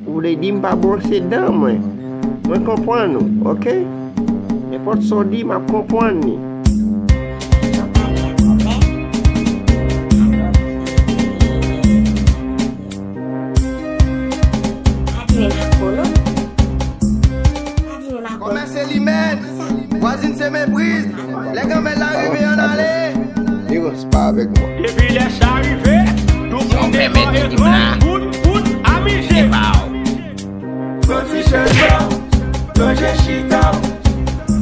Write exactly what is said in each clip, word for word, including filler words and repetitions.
Ou vle di m pa bwose dan mwen? Mwen konprann ou, oke? Nenpòt sa w di, m ap konprann li. Kòmè se li menm. Vwazin se mepriz. Lè granmèt la rive, ann ale. Li rans pa avèk mwen. Depi lè sa rive, tout moun deklare trann, kout, kout, amize. Pran ti chèz la w, ranje chita w.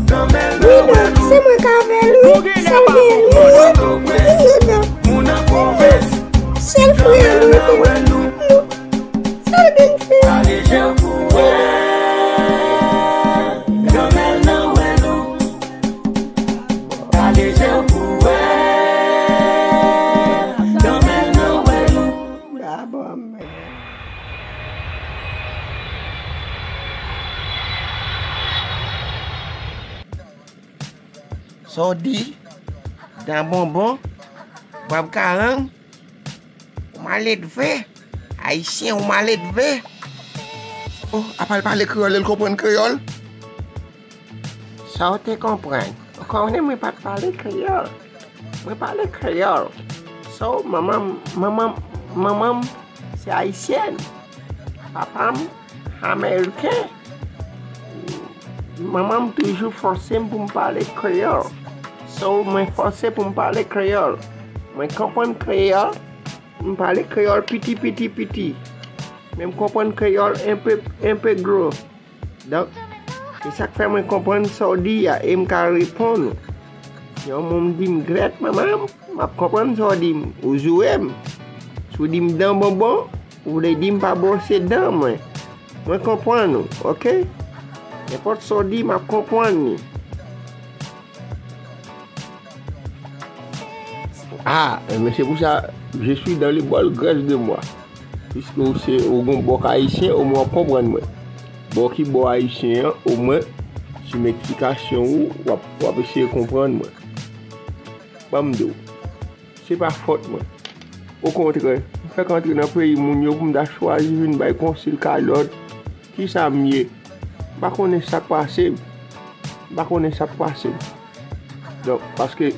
Granmèt la wè nou. Se mwen k avè l, wi. Salye l, wi. Wi, non. Moun an pwovens. Sèl frè l, wi. Granmèt la wè nou. Sa l vin fè? Gade je w pou wè. Granmèt la wè nou. Gade je w pou wè. Granmèt la wè nou. Bravo, men. Sa w di? Dan bonbon? Bwab karang? Ou maledve. Ayisyen, ou maledve. Oh, apa l pale kreyòl, e l konprann kreyòl? Sa w te konprann? Ou konnen mwen pa t pale kreyòl. Mwen pale kreyòl. So, manman m, manman m, manman m se ayisyèn. Papa m ameriken. Manman m toujou fòse m pou m pale kreyòl. So, mwen fòse pou m pale kreyòl. Mwen konprann kreyòl. M pale kreyòl piti, piti, piti. Men m konprann kreyòl enpe, enpe gwo. Donk, se sa k fè mwen konprann sa w di a e m ka reponn ou. Si yon moun di m grèt, manman m, m ap konprann sa w di m. Ou joure m. Si w di m dan bonbon, ou vle di m pa bwose dan mwen. Mwen konprann ou, oke? Nenpòt sa w di, m ap konprann li. Ah, men se pou sa, je suis dans le bol, grèce de moi. Piske ou se, ou gon bòk ayisyen, omwen w ap konprann mwen. Bò ki bò ayisyen an, omwen, sou eksplikasyon ou, w ap, w ap eseye konprann mwen. Ban m di w, se pa fòt mwen. Okontrè, m fèk antre nan peyi moun yo pou m ta chwazi vin bay konsil kalòt. Kisa m ye? M pa konnen sa k pase m. M pa konnen sa k pase m. Donk, paske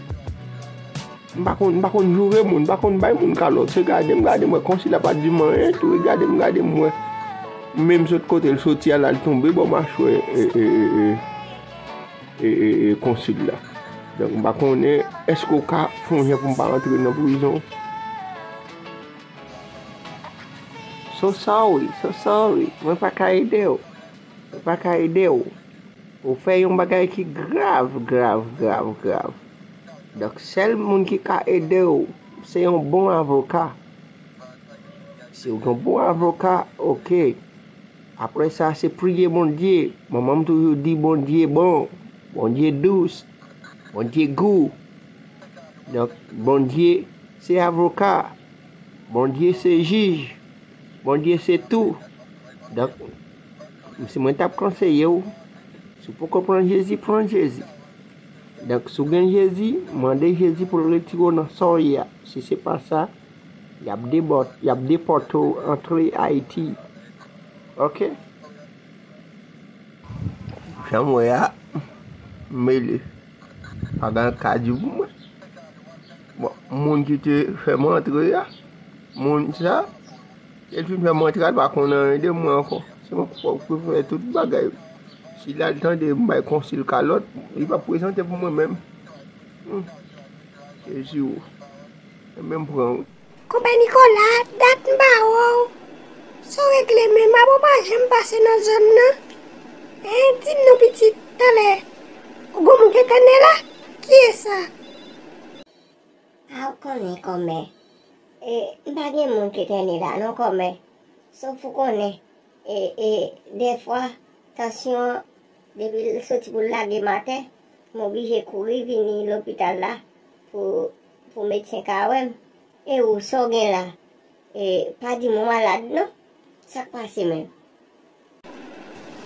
m pa konn, m pa konn joure moun, m pa konn bay moun kalòt. Se gade m gade m wè konsil la pa di m anyen tou, e gade m gade m wè. Menm sot kote l soti a la, l tonbe bò machwè, e, e, e, e, e, e, e, konsil la. Donk, m pa konnen, èske w ka fè yon jan pou m pa antre nan prizon? So sorry, so sorry. Mwen pa ka ede w. Mwen pa ka ede w. Ou fè yon bagay ki grav, grav, grav, grav. Donk, sèl moun ki ka ede w, se yon bon avoka. Si w gen yon bon avoka, oke. Apre sa, se priye Bondye. Manman m toujou di, Bondye bon, Bondye dous, Bondye gou. Donk, Bondye se avoka, Bondye se jij, Bondye se tou. Donk, si mwen t ap konseye w, si w poko pran Jezi, pran Jezi. Donk, si w gen Jezi, mande Jezi pou l retire w nan sa w ye a. Si se pa sa, y ap debòt-, y ap depòte w antre Ayiti. Oke? Jan m wè a, m mele. Pa gen anyen k ka di pou mwen. Bon, moun ki te fè m antre a, moun sa, e l fin fè m antre a, l pa konn anyen de mwen ankò. Se mwen k pou fè tout bagay. Si l al tande m bay konsil kalòt, li p ap prezante pou mwen menm. Hmm. Jezi o. Mwen menm pran wi. Konpè Nikola, dat m pa wè w. Sa w regle menm, apa w pa janm pase nan zòn nan? Hein, di m non pitit, talè ou gon moun k entène la? Kiyès sa? A, ou konnen kòmè. E, m pa gen moun k entène la non kòmè. Sòf ou konnen. E, e, dèfwa, tansyon an, depi l soti pou l lage m atè, m oblije kouri vini lopital la pou, pou medsen ka wè m. E ou, sa w gen la? E, pa di m ou malad, non. Sa k pase menm?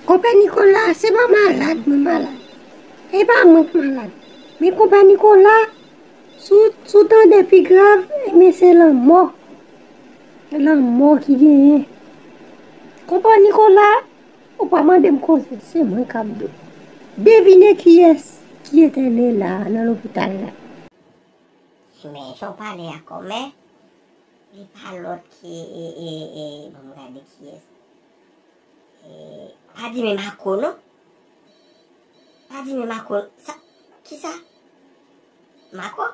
Konpè Nikola, se pa malad mwen malad. E pa mwen k malad. Men konpè Nikola, si w, si w tande pi grav, ebyen se lanmò. Se lanmò ki genyen. Konpa Nikola, ou pa mande m koze, se mwen k ap di w. Devine kiyès ki entène la a nan lopital la. Men jan w pale a kòmè, li pa lòt ke, e, e, e, ban m gade kiyès. E, pa di men Mako non. Pa di men Mako. Sa, kisa? Mako?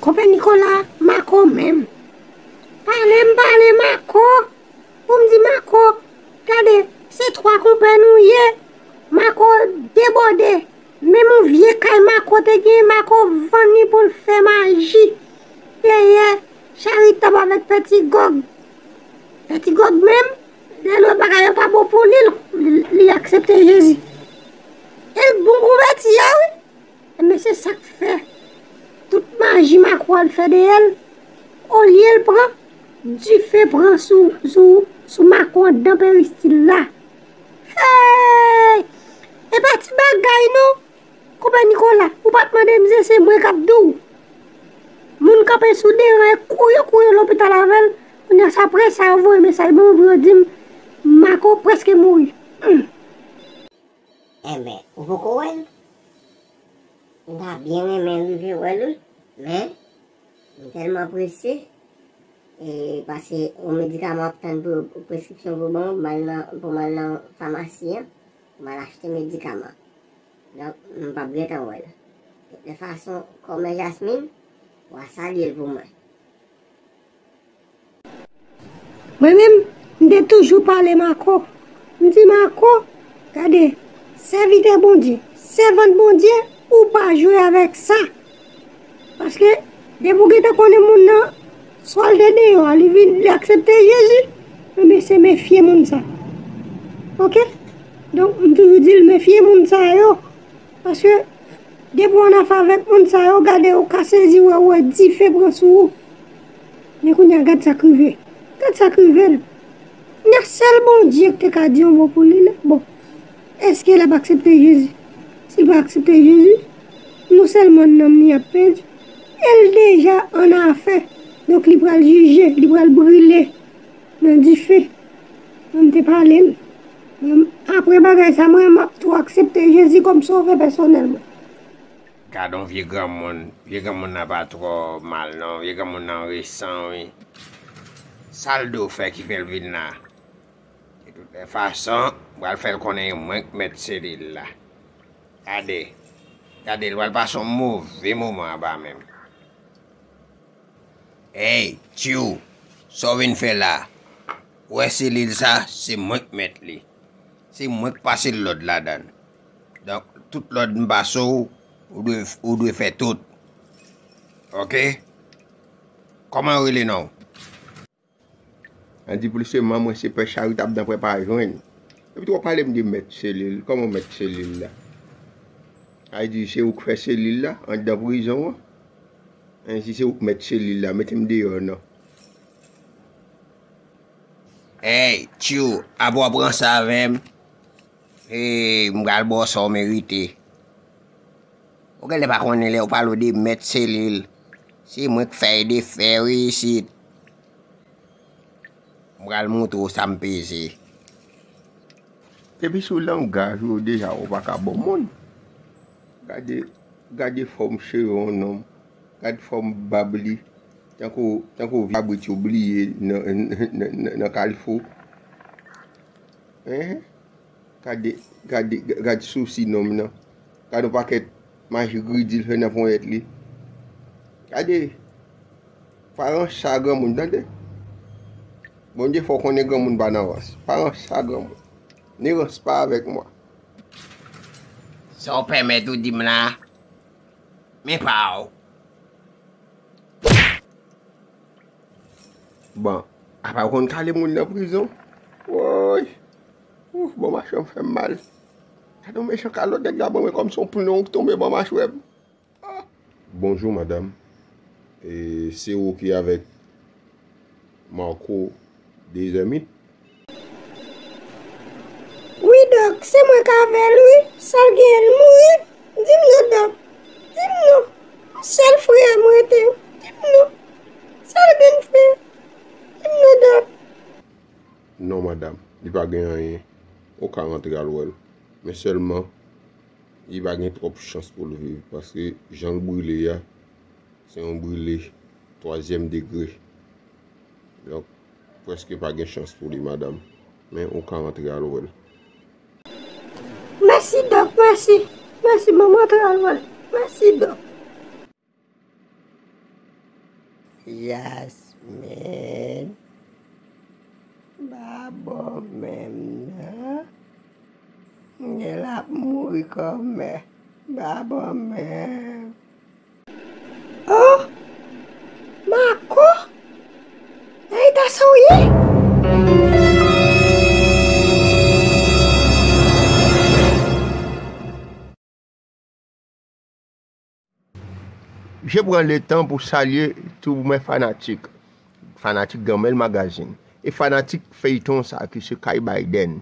Konpè Nikola, Mako menm. Pale m pale Mako. Pou m di Mako, gade, se twa konpè nou ye. Mako debòde. Menm yon vye kay Mako te gen, Mako vann li pou l fè maji. Dèyè, Charitab avèk Pèti Gòg. Pèti Gòg menm, lè l wè bagay yo pa bon pou li, li, li aksepte Jezi. E l bon konvèti a, wi. Enben, se sa k fè tout maji Mako al fè dèyè l, olye l pran, dife pran sou, sou, sou Mako anndan peristil la. Hey! E pa ti bagay non. Konpè Nikola, ou pa t mande m, se, se mwen k ap di w. Moun kanpe sou deran e kouri, kouri lopital avè l. Kounye a, se apre sa yo voye mesaj ban mwen pou yo di m, Mako prèske mouri. Humm. Enben, ou poko wè l? M ta byen renmen rive wè l, wi. Men, m tèlman prese, e, paske yon medikaman ap tann pou, preskripsyon pou ban m, m al nan, pou m al nan famasi an, pou m al achte medikaman. Donk, m p ap gentan wè l. De tout fason, kòmè Jasmin, w a salye l pou mwen. Mwen menm, m te toujou pale Mako. M di, Mako, gade, sèvitè Bondye, sèvant Bondye, ou pa jwe avèk sa. Paske, depi w gentan konnen moun nan, swa l te deyò a, li vin, li aksepte Jezi, enben se mefye moun sa. Oke? Donk, m toujou di l, mefye moun sa yo. Paske, depi w annafè avèk moun sa yo, gade, ou ka sezi wè, ou wè dife pran sou ou. Men kounye a, gad sa k rive. Gad sa k rive l. Kounye a, sèl Bondye ki te ka di yon mo pou li la. Bon, èske l ap aksepte Jezi? Si l pa aksepte Jezi, non sèlman nanm li ap pèdi, e l deja annafè. Donk, li pral jije, li pral brile nan dife. Mwen, m te pale l. Mwen, apre bagay sa, mwen, m ap tou aksepte Jezi kòm sovè pèsonèl mwen. Gad on vye granmoun. Vye granmoun nan pa twò mal, non. Vye granmoun nan resan, wi. Sa l do fè ki fè l vin la? De tout lè fason, m pral fè l konnen e mwen k mèt selil la. Gade. Gade, l pral pase yon move moman anba men m. Ey, Tchou, sa w vin fè la? Ou wè selil sa, se mwen k mèt li. Se mwen k pase lòd ladan l. Donk, tout lòd m pase w, ou dwe, ou dwe fè tout. Oke? Kòman yo rele non w? An di plis selman, mwen se pè Charitab nan pwè pa jwenn. Epi tou w ap pale m de mèt selil. Kòman mèt selil la? Sa vle di se ou k fè selil la anndan prizon an? Ensi se ou k mèt selil la, mete m deyò non. Ey, Tchou, apa w pran sa avè m? E, m pral ba w sa w merite. Ou genlè pa konnen lè yo pale w de mèt selil. Se mwen k fè e defè wi isit. M pral montre w sa m peze. Depi sou langaj ou deja ou pa ka bon moun. Gade, gade fòm cheve yon nonm. Gad fòm bab li. Tankou, tankou vye kabrit yo bliye nan, nan, nan, nan kalfou. Enhen. Gade, gade, gad sousi nonm nan. Gad yon pakèt maji gridi l fè nan ponyèt li. Gade. Pa ranse a granmoun, tande. Bondye fè w konnen granmoun pa nan rans. Pa ranse a granmoun. Ne rans pa avèk mwa. Sa w pèmèt ou di m la, men pa w. Bon, apa w konn kale moun nan prizon? Woy! Ouf, bon machwè m fè m mal. Gade yon mechan kalòt nèg la ban mwen kòmsi yon plon k tonbe ban machwè m. Ah! Bonjou, madanm. E se ou ki avèk Marco Dezèmit? Wi, dòk, se mwen k avè l, wi. Sa l genyen, l mouri? Di m non, dòk. Di m non. Yon sèl frè m rete. Di m non. Sa l gen, frè? Di m non, dòk. Madanm, li pa gen anyen. Ou ka rantre al wè l. Men sèlman, li pa gen twòp chans pou l viv, paske jan l brile a, se yon brile twazyèm degre. Donk, prèske pa gen chans pou li, madanm. Men ou ka rantre al wè l. Mèsi, dòk, mèsi. Mèsi, manman, antre al wè l. Mèsi, dòk. Jasmine, ba bon menm nan. Gen l ap mouri kòmè. Ba bon menm. Oh! Marco! Nan eta sa w ye? Je pran le tan pou salye tou mwen fanatik, fanatik Granmèl Magazine, e fanatik feyton sa ki se Kay Biden.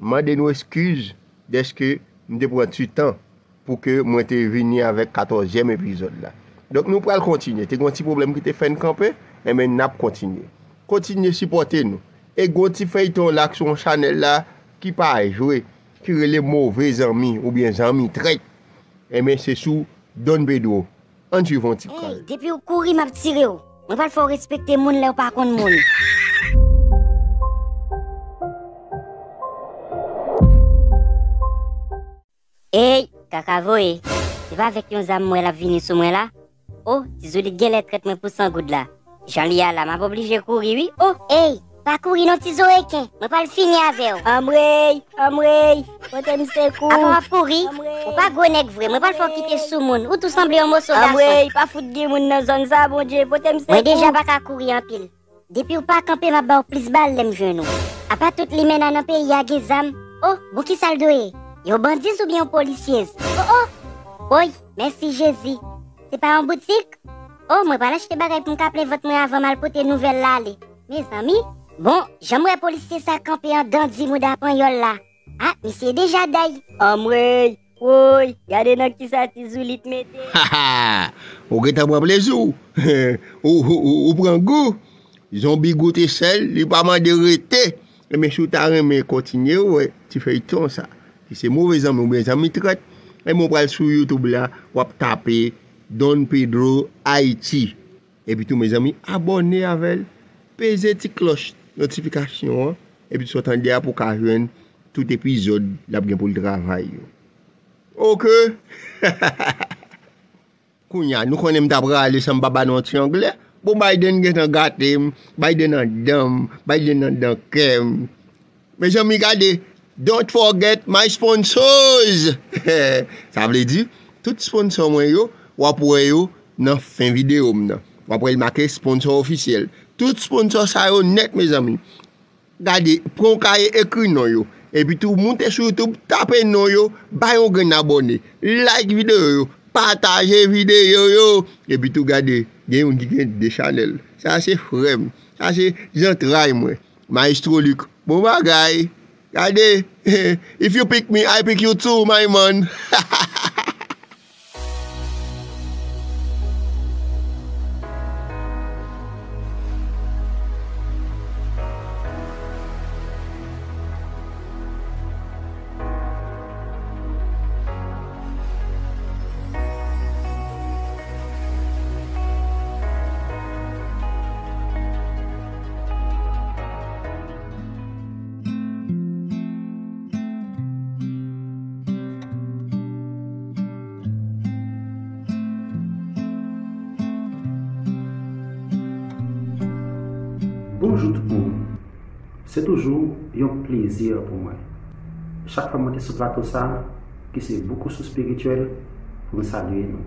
Mande nou eskiz dèske m te pran ti tan pou ke mwen te vini avèk katòzyèm epizòd la. Donk nou pral kontinye. Te gen yon ti pwoblèm ki te fè n kanpe, enben n ap kontinye. Kontinye sipòte nou. E gen yon ti feyton la ki sou yon chanèl la ki pa jwe, ki rele Move Zanmi oubyen Zanmi Trèt. Enben se sou Don Pedro. Ann swiv yon ti kal. Ey, depi w kouri, m ap tire w. Mwen pral fè w respekte moun lè w pa konn moun. Ey, kaka voye. Se pa avèk yon zam m wè l ap vini sou mwen la? O, Ti Zoulit genlè trèt mwen pou san goud la. Jan li a la, m ap oblije kouri wi. O! Ey, pa kouri non, ti zo reken. Mwen pral fini avè w. Anmwey, anmwey, pote m sekou. Avan w ap kouri, anmwey, ou pa gwo nèg vre. Mwen pral fè w kite, anmwey, sou moun. Ou tou sanble yon moso gason. Anmwey, pa fout gen moun nan zòn sa, Bondye, pote m sekou. Mwen deja pa ka kouri anpil. Depi w pa kanpe, m ap ba w plis bal lè m jwenn ou. Apa tout limena nan peyi a gen zam? O, bon, kisa l dwe ye? Yon bandiz oubyen yon polisyez? O, o! Woy, mèsi Jezi. Se pa yon boutik? O, mwen pral achte bagay pou m ka plen vant mwen avan m al pote nouvèl la ale. Mezanmi, bon, jan m wè polisye sa kanpe anndan di mouda panyòl la. A, misye deja day. Anmwey, woy, gade nan kisa Ti Zoulit mete. Ha, ha! Ou gentan pran plezi w. Ou, ou, ou, ou pran gou. Zonbi goute sèl, li pa mande rete. Enben, si w ta renmen kontinye wè ti feyton sa, ki se Move Zanmi oubyen Zanmi Trèt, enben, w pral sou YouTube la, w ap tape Don Pedro Haiti. Epi tou, mezanmi, abòne avè l, peze ti klòch notifikasyon an, epi tou sa w tande a pou w ka jwenn tout epizòd l ap gen pou l travay yo. Oke. Kounye a, nou konnen m ta prale san m pa ba nou yon ti anglè. Bon, Biden gentan gate m, Biden anndan m, Biden anndan kè m. Mezanmi, gade, don't forget my sponsors! Sa vle di, tout sponsò mwen yo, w ap wè yo nan fen videyo m nan. W ap wè l make sponsò ofisyèl. Tout sponsò sa yo nèt, mezanmi. Gade, pran yon kaye, ekri non yo. Epi tou, moute sou YouTube, tape non yo, bay yon grenn abòne, like videyo yo, pataje videyo yo. Epi tou, gade, gen youn ki gen de chanèl. Sa se frè m. Sa se zantray mwen. Maestro Luc. Bon bagay. Gade, if you pick me, I pick you too, my man. Bonjou tout moun. Se toujou yon plezi pou mwen. Chak fwa m monte sou plato sa, ki se Boukoussou Spirityèl, pou m salye nou.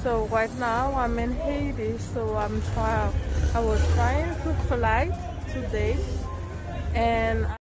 So right now I'm in Haiti, so I'm try I was trying to fly today and